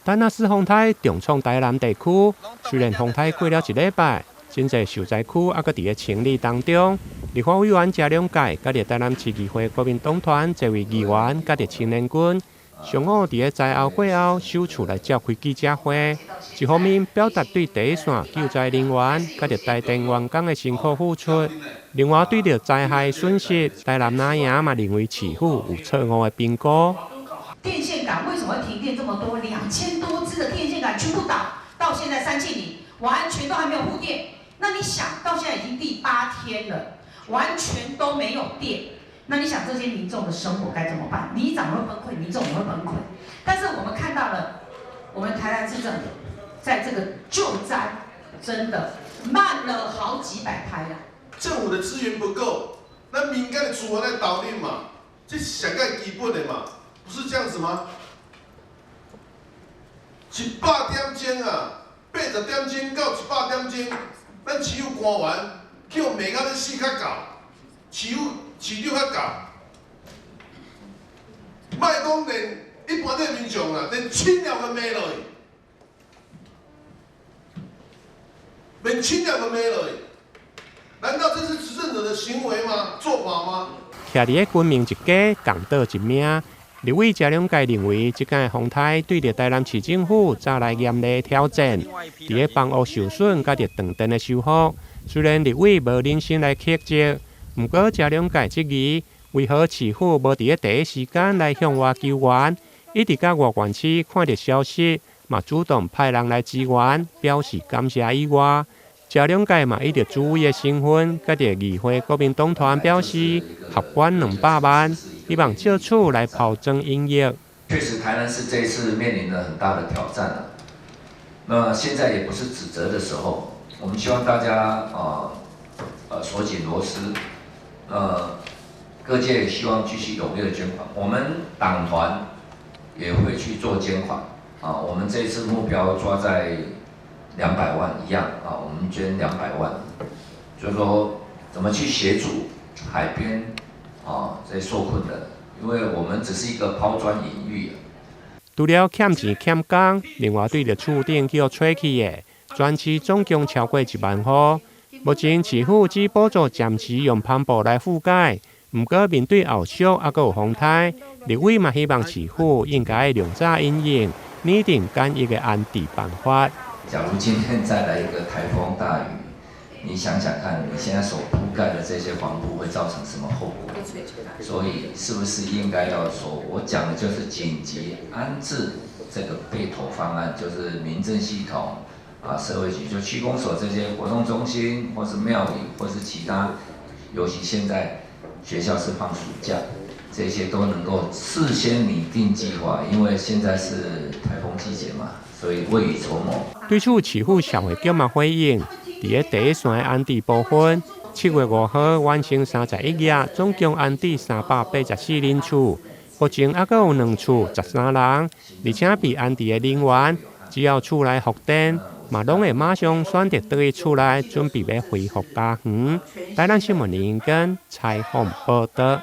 達納斯風颱重創台南地區，雖然風颱過了一禮拜，真濟受災區猶閣佇咧清理當中。立法委員謝龍介、佮著台南市議會國民黨團這位議員、佮著青年軍，上午佇咧災後過後首次來召開記者會，一方面表達對第一線救災人員、佮著台電員工的辛苦付出，另外對著災害損失，台南林營嘛認為市府有錯誤的評估。電線桿為什麼停電這麼多？2000多支的電線桿全部倒，到現在三慶里完全都還沒有復電。那你想到現在已經第八天了，完全都沒有電。那你想這些民眾的生活該怎麼辦？里長會崩潰，民眾也會崩潰。但是我們看到了，我們台南市政府在這個救災真的慢了好幾百拍啊！政府的資源不夠，那民間的資源來投入嘛，這是上蓋基本的嘛。不是這樣子嗎？100點鐘啊，80點鐘到100點鐘，咱市府官員去予罵甲欲死較厚，市府市長較厚，莫講連一般的民眾啊，連親了都罵落去，連親了都罵落去，難道這是執政者的行為嗎？做法嗎？徛佇咧軍民一家，共倒一命。立委謝龍介認為，這擺風颱對著台南市政府早來嚴厲挑戰，佇咧房屋受損佮著斷電的修復。雖然立委無忍心來譴責，毋過謝龍介質疑，為何市府無佇咧第一時間來向外求援，一直到外縣市看著消息，嘛主動派人來支援，表示感謝以外，謝龍介嘛以著主委的身份，佮著議會國民黨團表示，合捐200萬。希望借此來拋磚引玉。確實，台南市這一次面臨了很大的挑戰了。那現在也不是指責的時候，我們希望大家啊，鎖緊螺絲，各界也希望繼續踴躍捐款，我們黨團也會去做捐款啊。我們這一次目標抓在兩百萬一樣啊，我們捐兩百萬，就是說怎麼去協助海邊啊這些受困的，因為我們只是一個拋磚引玉。除了欠錢欠工，另外對著厝頂去予吹去的，全市總共超過1萬戶。目前市府只補助暫時用帆布來覆蓋，毋過面對後續猶閣有風颱，立委嘛希望市府應該量早因應，擬定簡易的安置辦法。假如今天再來一個颱風大雨，你想想看，你現在所鋪蓋的這些帆布會造成什麼後果？所以是不是應該要說，我講的就是緊急安置這個備妥方案，就是民政系統啊、社會局、就區公所這些活動中心，或是廟宇，或是其他，尤其現在學校是放暑假，這些都能夠事先擬定計劃，因為現在是颱風季節嘛，所以未雨綢繆。對此，市府社會局嘛回應，佇咧第一線的安置部分，7月5號完成31頁，總共安置384人次，目前猶閣有兩處13人，而且被安置的人員，只要厝內復電，嘛攏會馬上選擇轉去厝內，準備欲恢復家園。台南新聞林根採訪報導。